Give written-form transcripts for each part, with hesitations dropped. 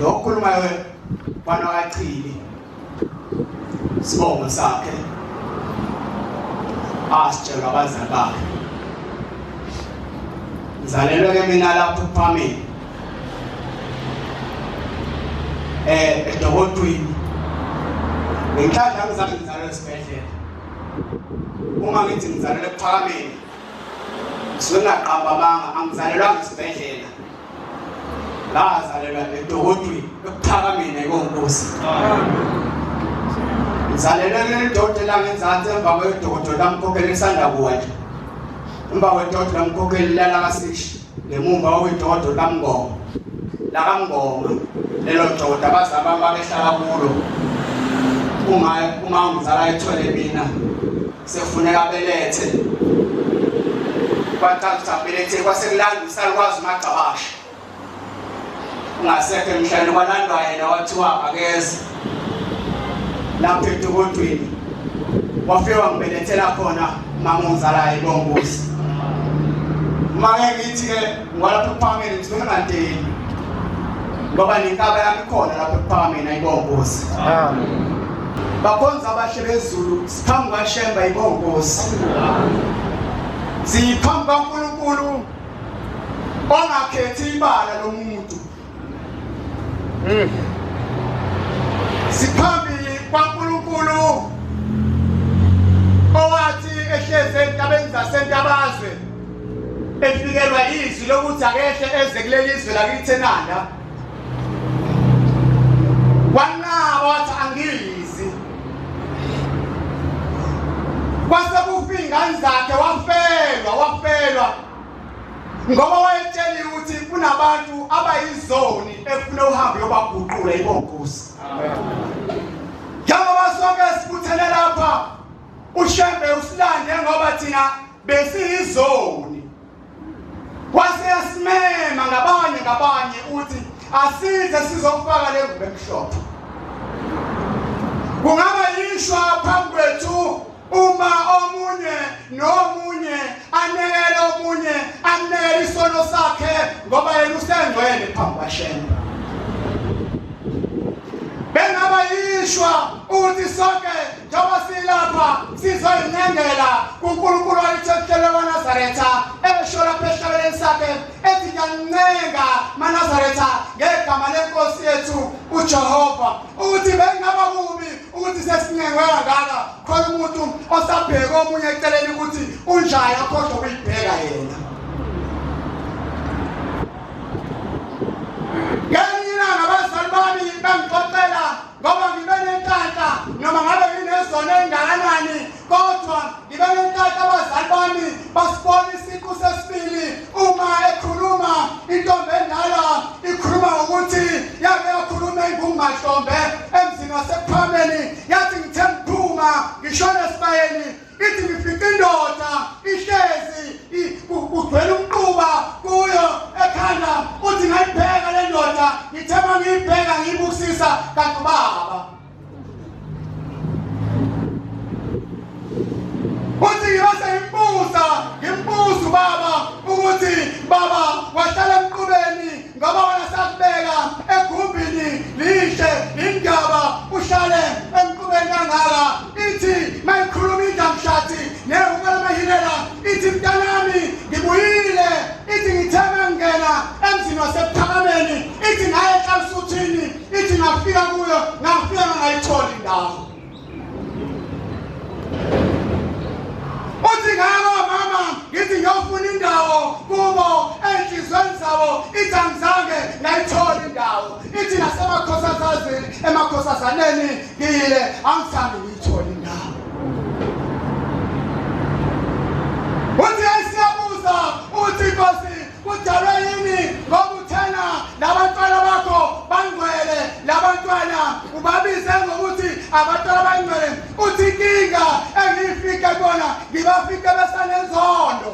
Lo okhulumayo mfana kaChili sibongo sakhe asitshelwa abazali bakhe. Ngizalelwe ke mina lapho phambili edokotweni. Ngenhlanhla ngizange ngizalelwe esibhedlela. Uma ngithi ngizalelwe ekuphakameni ngisuke ngingaqamba amanga, angizalelwanga esibhedlela. Ngazalelwa edokodweni ekuphakameni ayibonkosi. Ngizalelwe kuleli dodo langenzansi emva kwedokodo lamkhokheli lisanda kuwa nje. Emva kwedodo lamkhokheli lala kasishi ngemumva kwedodo lamngoma. Lakamngoma lelo dodo abazali bami babehlala kulo. Uma ungizala ethwele mina sekufuneka abelethe kwaqala ukuthi abelethe kwase kulanda usalukwazi umagcabashe ungasekho emhlabeni kwalandwa yena wathiwa akeze lapho edokodweni wafike wangibelethela khona umama ongizalayo ibongozi uma ke ngithi-ke ngwalapho ekuphakameni ngisuke nganteni ngoba nenkaba yami ikhona lapho ekuphakameni ayibongozi amen bakhonza abahle bezulu siphambi kwaShemba ibongozi siphambi kaNkulunkulu ongakhethi ibala lomuntu. Siphambi kwaNkulunkulu owathi ehlezi entabeni zasentabazwe efikelwa izwi lokuthi akehle eze kuleli zwe lakithi eNanda wanqaba wathi angizi kwase kufa iy'ngane zakhe wafelwa wafelwa ngoba wayetsheliwe ukuthi kunabantu abayizoni efuna uhambe yobaguqula ibonkosi njengoba sonke sibuthene lapha uShembe usilande ngoba thina besiyizoni wase yasimema ngabanye ngabanye uthi asize sizofaka le ngubo emhlophe kungaba yishwa phambi kwethu uma omunye nomunye anekele omunye anekele isono sakhe ngoba yena usengcwele phambi kwaShembe bengaba yishwa ukuthi sonke njengoba silapha sizoyincengela kuNkulunkulu wayithethele waNazaretha esho lapha esihlabeleni sakhe ethi ngiyancenga maNazaretha ngegama lenkosi yethu uJehova ukuthi bengaba kubi ukuthi sesincengwe kangaka khona umuntu osabheke omunye eceleni ukuthi unjani akhohlwa ukuyibheka yena ngelinye ilanga abazali bami bangixoxela ngoba ngibe nenhlanhla noma ngabe nginezono engakanani kodwa ngibe nenhlanhla abazali bami basibona isiqu sesibili uma ekhuluma intombi endala ikhuluma ngokuthi yake yakhuluma ingungahlombe emzini wasekuphakameni yathi ngithe ngiphuma ngishona esibayeni ithi ngifica indoda ihlezi kugcwele umquba kuyo ekhanda uthi ngayibheka le ndoda ngithe uma ngiyibheka ngiyibukisisa kanti ubaba uthi ngibase ngimbuza ngimbuza ubaba ukuthi baba wahlala emqubeni ngoba wena sakubeka egumbini lihle indaba uhlale emqubeni kangaka ithi mayikhuluma indlamhlathi nehuka lamahilela ithi mntanami ngibuyile ithi ngithe mangena emzini wasephakameni ithi ngaye enhlalisuthini ithi ngafika kuyo ngafika ngayithola indawo uthi ngako mama ngithi ngiyofuna indawo kubo enhlizweni zabo ithi angizange ngayithola indawo ithi nasemakhosazazini emakhosazaneni ngiyile angizange ngiyithole indawo uthi ayisiyabuza uthi inkosi Kudalwe yini ngoba uthena labantwana bakho bangcwele labantwana ubabize ngokuthi abantwana abangcwele uthi inkinga engiyifike kubona ngibafike besanenzondo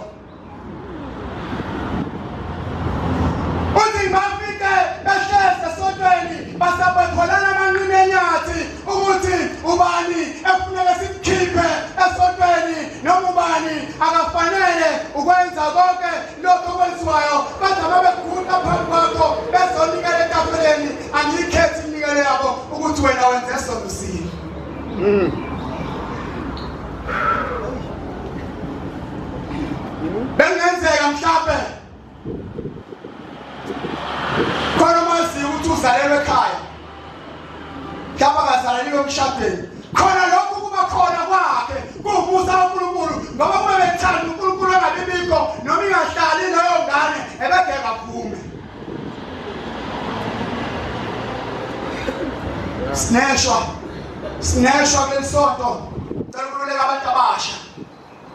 uthi ngibafike behlezi esontweni basabetholana amanqina enyathi ukuthi ubani efuneka simkhiphe esontweni noma ubani akafanele ukwenza konke lokho okwenziwayo kodwa babeguqa phambi kwakho bezonikela. Bengenzeka mhlawumbe khona omaziyo ukuthi uzalelwe ekhaya mhlawumbe akazaleliwe emshadweni khona lokhu kuba khona kwakhe kuwumusa kaNkulunkulu ngoba kube bethanda uNkulunkulu engabibikho noma ingahlali leyo ngane ebegeka aphume sineshwa sineshwa kuleli sonto cela ukululeka abantu abasha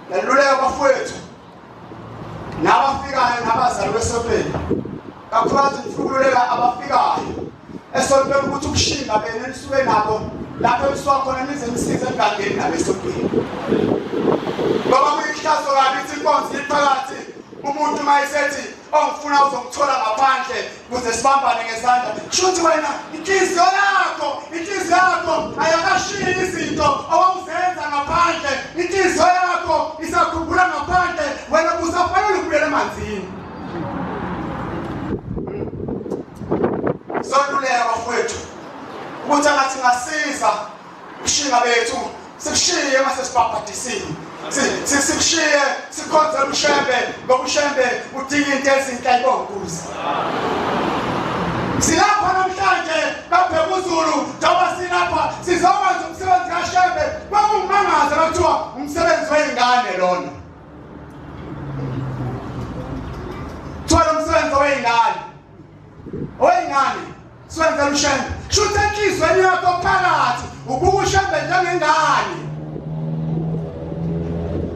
ngaluleka bafowethu nabafikayo nabazali besontweni kakhulukazi ngifuna ukululeka abafikayo esontweni ukuthi ukushinga benu enisuke nabo lapho enisuka khona nize nisize engangeni nabo esontweni ngoba kuyihlazo kabi ithi inkonzo iphakathi umuntu uma esethi ongifuna uzongithola ngaphandle kuze sibambane ngezandla shuthi wena inhliziyo yakho inhliziyo yakho ayakashiyi izinto owawuzenza ngaphandle inhliziyo yakho isakhumbula ngaphandle wena usafanele ukubuyela emanzini soluleka bafowethu ukuthi angathi ngasiza ubushinga bethu sikushiye mase sibhabhadisiwe sikushiye sikhonze ushembe ngoba ushembe udinga into ezinhle ayibonkuzi silapha namhlanje kabhekuzulu njengoba silapha sizokwenza umsebenzi kashembe kwakungimangaza kuthiwa umsebenzi wey'ngane lona kuthiwa lo msebenzi wey'ngane Oyingane siwenzela ushembe. Shuthi enhlizweni yakho phakathi ubuka ushembe njengengane.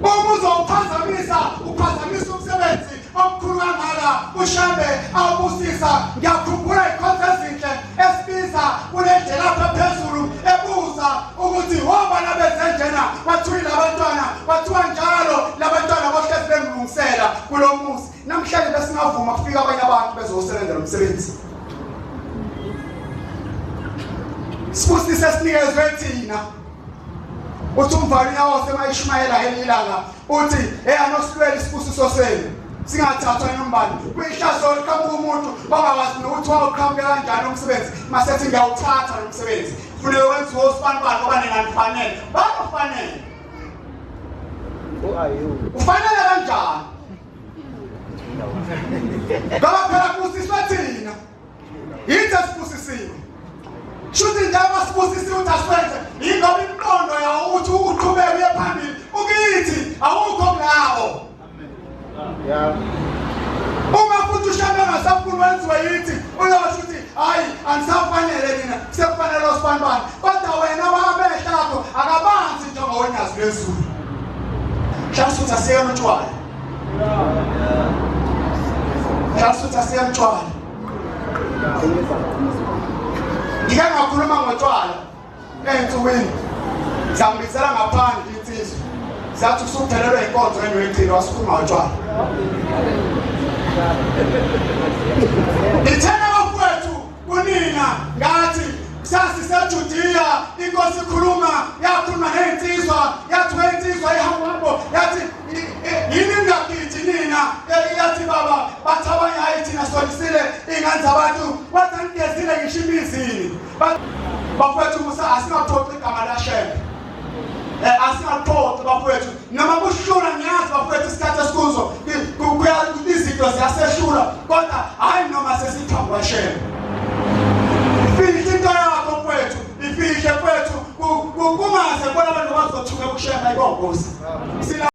Uma uzowuphazamisa uphazamisa umsebenzi omkhulu kangaka ushembe awubusisa. Ngiyakhumbula ikhonzo ezinhle esibiza kule ndlela apha phezulu ebuza ukuthi wobani abenze njena kwathiwa labantwana kwathiwa njalo labantwana bohlezi bengilungisela kulo muzi Namhlanje besingavuma kufika abanye abantu bezosebenza lo msebenzi. Sibusise sinikezwe thina. Uthi umvalo unyawose mayishumayela ngelinye ilanga uthi hey anosilwela isibusiso senu singathathwa inombani kuyihlazo liqhamuka umuntu ongawazi nokuthi wawuqhamuke kanjani umsebenzi masethi ngiyawuthatha lo msebenzi funeka wenziwe usibanibani ngoba nina nifanele bakufanele ufanele kanjani Ngoba phela kubusiswe thina. Yithi esibusisiwe. Shuthi njengoba sibusisiwe ukuthi asikwenze, yingoba imiqondo yawo ukuthi uqhubeke uye phambili. Ukithi awukho kulabo. Yeah. Uma futhi ushame engasafuni wenziwe yithi uyosho ukuthi hayi angisafanele nina sekufanele osibanibani kodwa wena wamehla akho akabanzi njengowonyazi lwezulu. Mhlawumbe ukuthi asiyena utshwala. Mhlawumbe asiyena utshwala. Ngike ngakhuluma ngotshwala ey'nsukwini zangibizela ngaphandle insizwa zathi usuphelelwe inkonzo enwecile wasikhuluma ngotshwala. Ngithena bafowethu kunina ngathi sasiseJudiya inkosi ikhuluma yakhuluma nezinsizwa yathi weyinsizwa ihambo yathi yini ningagidi nina yathi baba bathi abanye hayi thina solisile iy'ngane zabantu wathi anigezile ngisho imizini bafowethu musa asingaphoqi igama lashembe eh, asingaxoxi bafowethu noma kuhlula ngiyazi bafowethu isikhathi esikuzo izinto ziyasehlula kodwa hhayi noma sesiphambi kwashembe ifihle into yakho mfowethu ifihle mfowethu kungaze kubona abantu bazothuka kushembe ayibongozi.